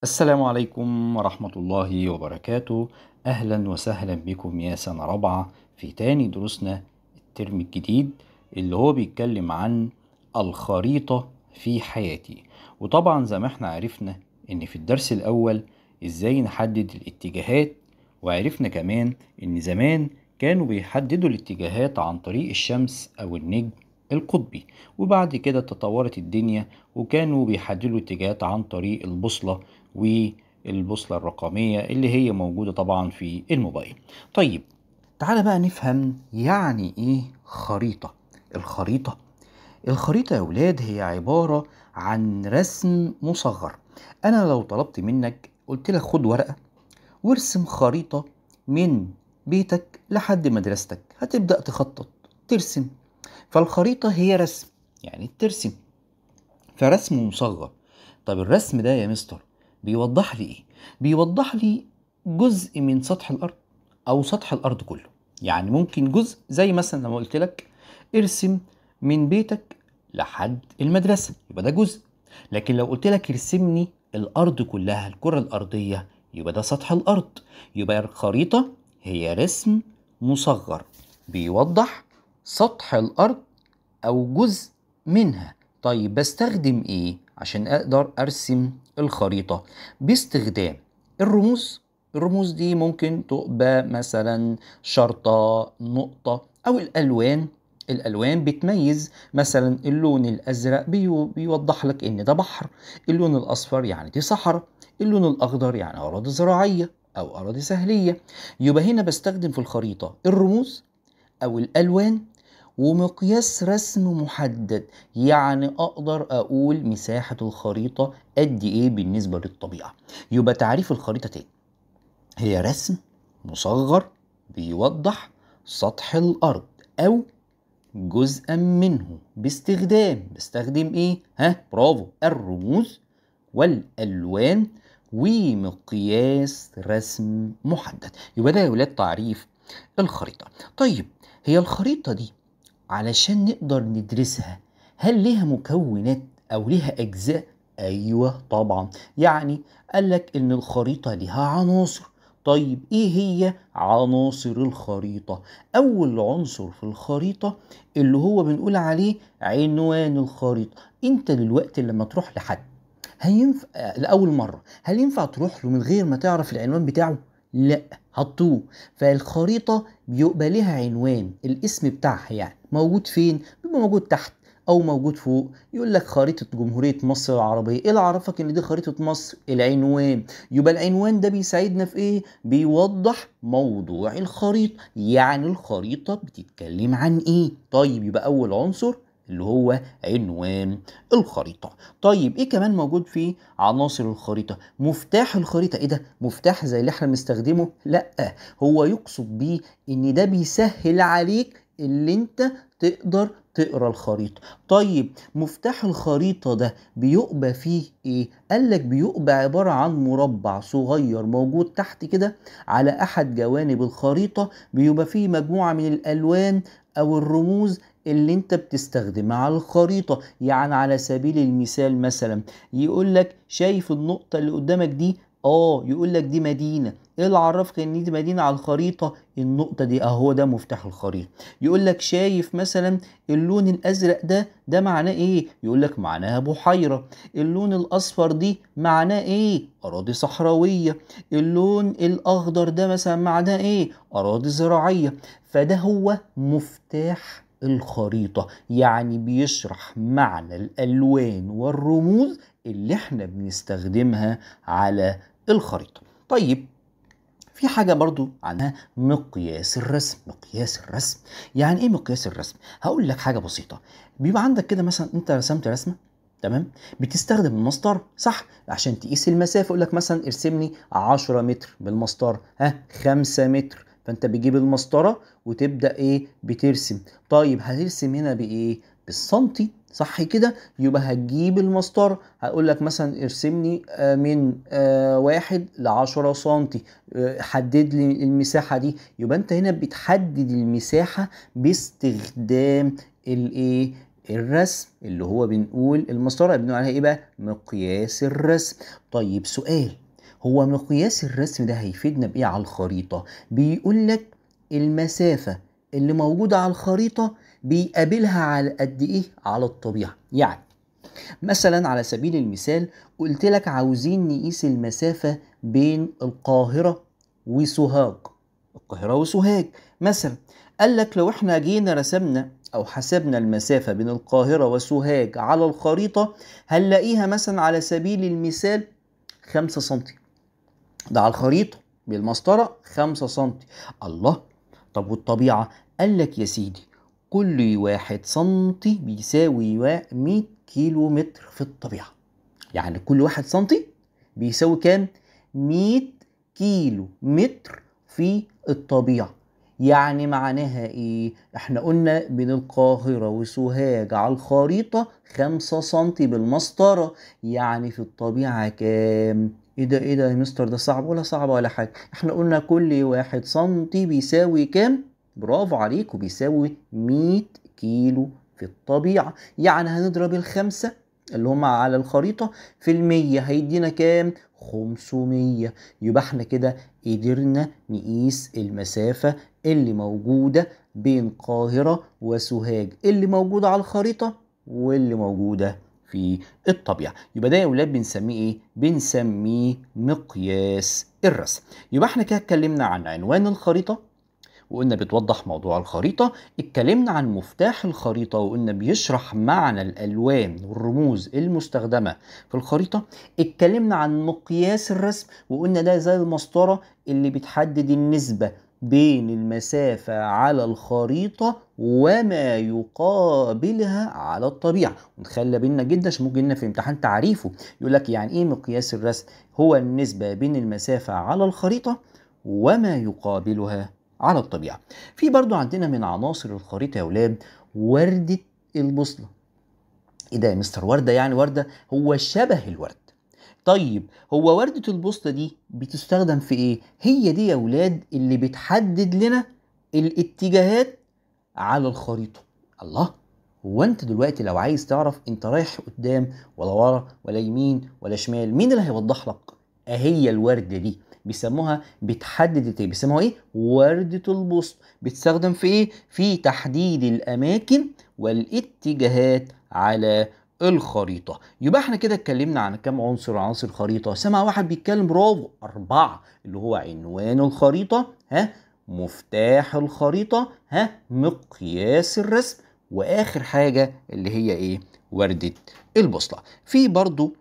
السلام عليكم ورحمة الله وبركاته. أهلا وسهلا بكم يا سنة رابعة في تاني دروسنا الترم الجديد اللي هو بيتكلم عن الخريطة في حياتي. وطبعا زي ما احنا عرفنا ان في الدرس الأول ازاي نحدد الاتجاهات، وعرفنا كمان ان زمان كانوا بيحددوا الاتجاهات عن طريق الشمس أو النجم القطبي، وبعد كده تطورت الدنيا وكانوا بيحددوا الاتجاهات عن طريق البوصلة والبوصلة الرقمية اللي هي موجودة طبعا في الموبايل. طيب تعالى بقى نفهم يعني ايه خريطة. الخريطة يا ولاد هي عبارة عن رسم مصغر. انا لو طلبت منك قلت لك خد ورقة وارسم خريطة من بيتك لحد مدرستك، هتبدأ تخطط ترسم. فالخريطة هي رسم، يعني ترسم، فرسم مصغر. طب الرسم ده يا مستر بيوضح لي ايه؟ بيوضح لي جزء من سطح الارض او سطح الارض كله. يعني ممكن جزء زي مثلا لما قلت لك ارسم من بيتك لحد المدرسة، يبقى ده جزء. لكن لو قلت لك ارسمني الارض كلها، الكرة الارضية، يبقى ده سطح الارض. يبقى الخريطة هي رسم مصغر بيوضح سطح الارض او جزء منها. طيب بستخدم ايه عشان اقدر ارسم الخريطة؟ باستخدام الرموز. الرموز دي ممكن تبقى مثلا شرطة، نقطة، او الالوان. الالوان بتميز، مثلا اللون الازرق بيوضح لك ان ده بحر، اللون الاصفر يعني دي صحراء، اللون الاخضر يعني اراضي زراعية او اراضي سهلية. يبقى هنا بستخدم في الخريطة الرموز او الالوان ومقياس رسم محدد، يعني اقدر اقول مساحة الخريطة قد ايه بالنسبة للطبيعة. يبقى تعريف الخريطة تاني، هي رسم مصغر بيوضح سطح الارض او جزءا منه باستخدام، بستخدم ايه؟ ها برافو، الرموز والالوان ومقياس رسم محدد. يبقى ده يا ولاد تعريف الخريطة. طيب هي الخريطة دي علشان نقدر ندرسها هل ليها مكونات أو ليها أجزاء؟ أيوة طبعا. يعني قالك إن الخريطة ليها عناصر. طيب إيه هي عناصر الخريطة؟ أول عنصر في الخريطة اللي هو بنقول عليه عنوان الخريطة. أنت دلوقتي لما تروح لحد هينفع لأول مرة، هل ينفع تروح له من غير ما تعرف العنوان بتاعه؟ لا، هتطوه. فالخريطة بيبقى لها عنوان، الاسم بتاعها يعني موجود فين؟ بيبقى موجود تحت او موجود فوق. يقول لك خريطة جمهورية مصر العربية. ايه اللي عرفك ان دي خريطة مصر؟ العنوان. يبقى العنوان ده بيساعدنا في ايه؟ بيوضح موضوع الخريطة، يعني الخريطة بتتكلم عن ايه. طيب يبقى اول عنصر اللي هو عنوان الخريطة. طيب ايه كمان موجود في عناصر الخريطة؟ مفتاح الخريطة. ايه ده؟ مفتاح زي اللي احنا بنستخدمه؟ لا، هو يقصد بيه ان ده بيسهل عليك اللي انت تقدر تقرا الخريطة. طيب مفتاح الخريطة ده بيبقى فيه ايه؟ قالك بيبقى عبارة عن مربع صغير موجود تحت كده على احد جوانب الخريطة، بيبقى فيه مجموعة من الالوان او الرموز اللي انت بتستخدمها على الخريطة. يعني على سبيل المثال مثلا يقول لك شايف النقطة اللي قدامك دي؟ يقول لك دي مدينة. ايه اللي عرفك ان دي مدينة على الخريطة؟ النقطة دي، اهو ده مفتاح الخريطة. يقول لك شايف مثلا اللون الازرق ده، ده معناه ايه؟ يقول لك معناها بحيرة. اللون الاصفر دي معناه ايه؟ اراضي صحراوية. اللون الاخضر ده مثلا معناه ايه؟ اراضي زراعية. فده هو مفتاح الخريطة، يعني بيشرح معنى الألوان والرموز اللي احنا بنستخدمها على الخريطة. طيب في حاجة برضو عنها مقياس الرسم. مقياس الرسم يعني ايه مقياس الرسم؟ هقول لك حاجة بسيطة. بيبقى عندك كده مثلا انت رسمت رسمة، تمام؟ بتستخدم المسطرة صح عشان تقيس المسافة. يقول لك مثلا ارسمني 10 متر بالمسطرة، ها 5 متر، فانت بتجيب المسطرة وتبدأ ايه؟ بترسم. طيب هترسم هنا بايه؟ بالسنتي صح كده؟ يبقى هتجيب المسطرة، هقول لك مثلا ارسمني من 1 ل10 سنتي، حدد لي المساحة دي. يبقى انت هنا بتحدد المساحة باستخدام الايه؟ الرسم، اللي هو بنقول المسطرة بنقول عليها ايه بقى؟ مقياس الرسم. طيب سؤال، هو مقياس الرسم ده هيفيدنا بايه على الخريطة؟ بيقول لك المسافة اللي موجودة على الخريطة بيقابلها على قد ايه على الطبيعة. يعني مثلا على سبيل المثال قلت لك عاوزين نقيس المسافة بين القاهرة وسوهاج، القاهرة وسوهاج مثلا، قال لك لو احنا جينا رسمنا او حسبنا المسافة بين القاهرة وسوهاج على الخريطة هنلاقيها مثلا على سبيل المثال 5 سنتي، ده على الخريطة بالمسطرة 5 سنتي. الله، طب والطبيعة؟ قال لك يا سيدي كل 1 سنتي بيساوي 100 كيلو متر في الطبيعة. يعني كل 1 سنتي بيساوي كام؟ 100 كيلو متر في الطبيعة. يعني معناها ايه؟ احنا قلنا بين القاهرة وسوهاج على الخريطة 5 سنتي بالمسطرة، يعني في الطبيعة كام؟ ايه ده ايه ده يا مستر، ده صعب ولا صعب ولا حاجة؟ احنا قلنا كل 1 سنتي بيساوي كام؟ برافو عليكم، بيساوي 100 كيلو في الطبيعة. يعني هنضرب ال5 اللي هم على الخريطة في 100 هيدينا كام؟ 500. يبقى احنا كده قدرنا نقيس المسافة اللي موجودة بين القاهرة وسوهاج، اللي موجودة على الخريطة واللي موجودة في الطبيعة. يبقى ده يا ولاد بنسميه ايه؟ بنسميه مقياس الرسم. يبقى احنا كده اتكلمنا عن عنوان الخريطة وقلنا بتوضح موضوع الخريطة، اتكلمنا عن مفتاح الخريطة وقلنا بيشرح معنى الألوان والرموز المستخدمة في الخريطة، اتكلمنا عن مقياس الرسم وقلنا ده زي المسطرة اللي بتحدد النسبة بين المسافة على الخريطة وما يقابلها على الطبيعة. ونخلي بالنا جدا عشان ممكن لنا في امتحان تعريفه يقول لك يعني ايه مقياس الرسم؟ هو النسبة بين المسافة على الخريطة وما يقابلها على الطبيعة. في برضو عندنا من عناصر الخريطة يا ولاد وردة البوصلة. ايه ده يا مستر وردة؟ يعني وردة هو شبه الورد. طيب هو وردة البوصلة دي بتستخدم في ايه؟ هي دي يا ولاد اللي بتحدد لنا الاتجاهات على الخريطة. الله، هو انت دلوقتي لو عايز تعرف انت رايح قدام ولا ورا ولا يمين ولا شمال، مين اللي هيوضح لك؟ اهي الوردة دي بيسموها بتحدد ايه؟ بيسموها ايه؟ وردة البوصلة. بتستخدم في ايه؟ في تحديد الاماكن والاتجاهات على الخريطة. يبقى احنا كده اتكلمنا عن كام عنصر عناصر الخريطة؟ سمع واحد بيتكلم، برافو، 4، اللي هو عنوان الخريطة، ها، مفتاح الخريطة، ها، مقياس الرسم، واخر حاجة اللي هي ايه؟ وردة البوصلة. في برضو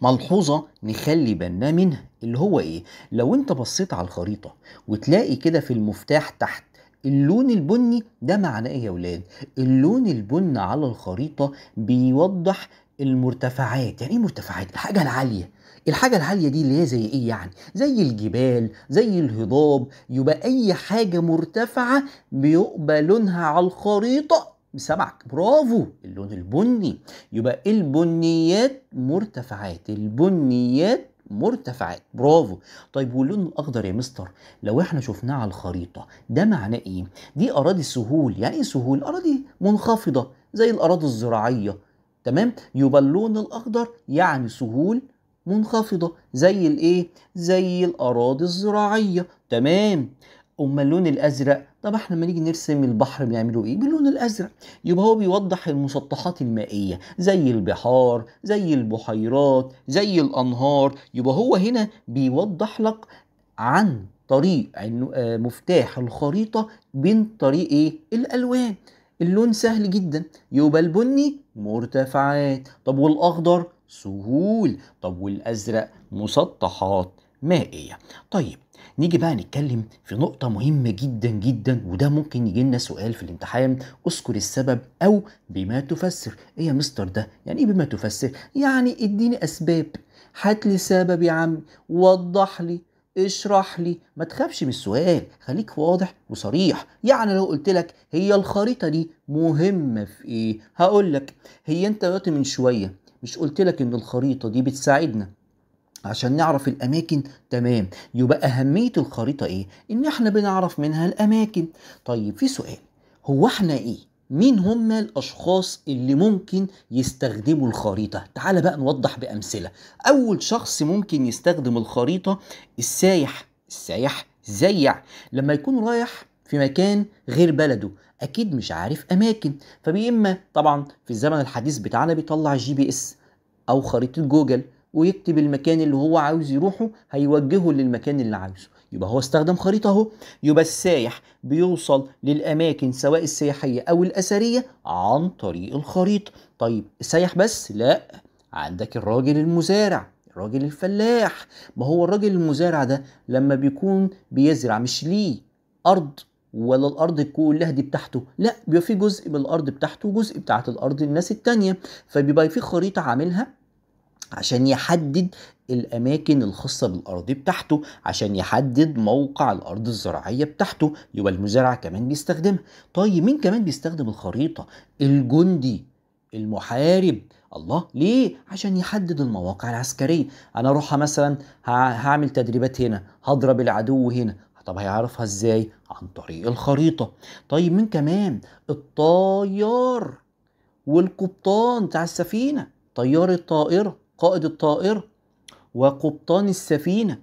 ملحوظة نخلي بالنا منها اللي هو ايه؟ لو انت بصيت على الخريطة وتلاقي كده في المفتاح تحت اللون البني، ده معناه ايه يا ولاد؟ اللون البني على الخريطة بيوضح المرتفعات. يعني ايه مرتفعات؟ الحاجة العالية. الحاجة العالية دي اللي هي زي ايه يعني؟ زي الجبال، زي الهضاب. يبقى اي حاجة مرتفعة بيبقى لونها على الخريطة سمعك، برافو، اللون البني. يبقى البنيات مرتفعات، البنيات مرتفعات، برافو. طيب واللون الاخضر يا مستر لو احنا شفناه على الخريطة ده معناه ايه؟ دي اراضي سهول. يعني ايه سهول؟ اراضي منخفضة زي الاراضي الزراعية، تمام؟ يبقى اللون الاخضر يعني سهول منخفضة زي الايه؟ زي الاراضي الزراعية، تمام. اما اللون الازرق، طب احنا لما نيجي نرسم البحر بنعمله ايه؟ باللون الازرق. يبقى هو بيوضح المسطحات المائية زي البحار، زي البحيرات، زي الانهار. يبقى هو هنا بيوضح لك عن طريق مفتاح الخريطة بين طريق ايه؟ الالوان. اللون سهل جدا، يبقى البني مرتفعات، طب والاخضر سهول، طب والازرق مسطحات مائية. طيب نيجي بقى نتكلم في نقطة مهمة جدا جدا، وده ممكن يجي لنا سؤال في الامتحان، اذكر السبب او بما تفسر. ايه يا مستر ده؟ يعني ايه بما تفسر؟ يعني اديني اسباب، هات لي سبب يا عم، وضح لي، اشرح لي، ما تخافش من السؤال، خليك واضح وصريح. يعني لو قلت لك هي الخريطة دي مهمة في ايه؟ هقول لك هي انت دلوقتي من شوية مش قلت لك ان الخريطة دي بتساعدنا عشان نعرف الأماكن؟ تمام. يبقى أهمية الخريطة إيه؟ إن إحنا بنعرف منها الأماكن. طيب في سؤال، هو إحنا إيه؟ مين هم الأشخاص اللي ممكن يستخدموا الخريطة؟ تعال بقى نوضح بأمثلة. أول شخص ممكن يستخدم الخريطة السايح. السايح زيع لما يكون رايح في مكان غير بلده، أكيد مش عارف أماكن، فبإما طبعا في الزمن الحديث بتاعنا بيطلع GPS أو خريطة جوجل ويكتب المكان اللي هو عاوز يروحه، هيوجهه للمكان اللي عاوزه، يبقى هو استخدم خريطة اهو. يبقى السايح بيوصل للأماكن سواء السياحية أو الأثرية عن طريق الخريطة. طيب السايح بس؟ لا، عندك الراجل المزارع، الراجل الفلاح. ما هو الراجل المزارع ده لما بيكون بيزرع مش ليه أرض ولا الأرض كلها دي بتاعته، لا، بيبقى في جزء من الأرض بتاعته وجزء بتاعت الأرض الناس التانية، فبيبقى في خريطة عاملها عشان يحدد الأماكن الخاصة بالأرض بتاعته، عشان يحدد موقع الأرض الزراعية بتاعته، يبقى المزارع كمان بيستخدمها. طيب مين كمان بيستخدم الخريطة؟ الجندي، المحارب. الله، ليه؟ عشان يحدد المواقع العسكرية. أنا أروح مثلا هعمل تدريبات هنا، هضرب العدو هنا، طب هيعرفها ازاي؟ عن طريق الخريطة. طيب مين كمان؟ الطيار والقبطان بتاع السفينة، طيار الطائرة، قائد الطائرة وقبطان السفينة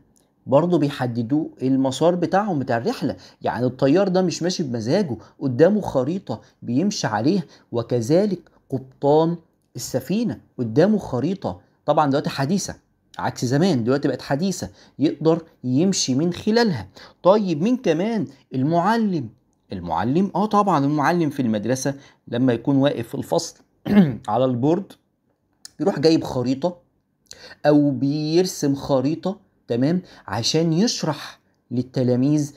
برضه بيحددوا المسار بتاعهم بتاع الرحلة. يعني الطيار ده مش ماشي بمزاجه، قدامه خريطة بيمشي عليها، وكذلك قبطان السفينة قدامه خريطة، طبعا دلوقتي حديثة عكس زمان، دلوقتي بقت حديثة يقدر يمشي من خلالها. طيب مين كمان؟ المعلم. المعلم طبعا المعلم في المدرسة لما يكون واقف في الفصل على ال board يروح جايب خريطة او بيرسم خريطة، تمام، عشان يشرح للتلاميذ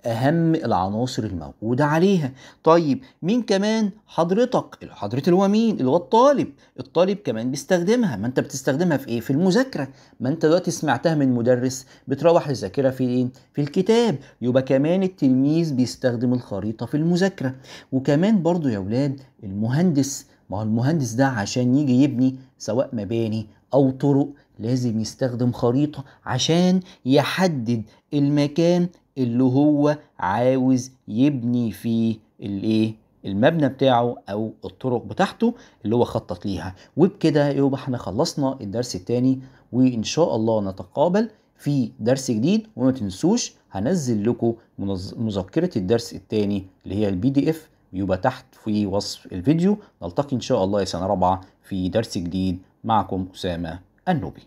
اهم العناصر الموجودة عليها. طيب مين كمان؟ حضرتك، حضرتك اللي هو مين؟ اللي هو الطالب. الطالب كمان بيستخدمها. ما انت بتستخدمها في ايه؟ في المذاكرة. ما انت دلوقتي سمعتها من مدرس، بتروح تذاكرها في ايه؟ في الكتاب. يبقى كمان التلميذ بيستخدم الخريطة في المذاكرة. وكمان برضو يا ولاد المهندس، ما هو المهندس ده عشان يجي يبني سواء مباني او طرق لازم يستخدم خريطة عشان يحدد المكان اللي هو عاوز يبني فيه الايه، المبنى بتاعه او الطرق بتاعته اللي هو خطط ليها. وبكده يبقى احنا خلصنا الدرس الثاني، وان شاء الله نتقابل في درس جديد. وما تنسوش هنزل لكم مذكرة الدرس الثاني اللي هي الPDF، بيبقى تحت في وصف الفيديو. نلتقي ان شاء الله يا سنة رابعة في درس جديد. معكم أسامة النوبي.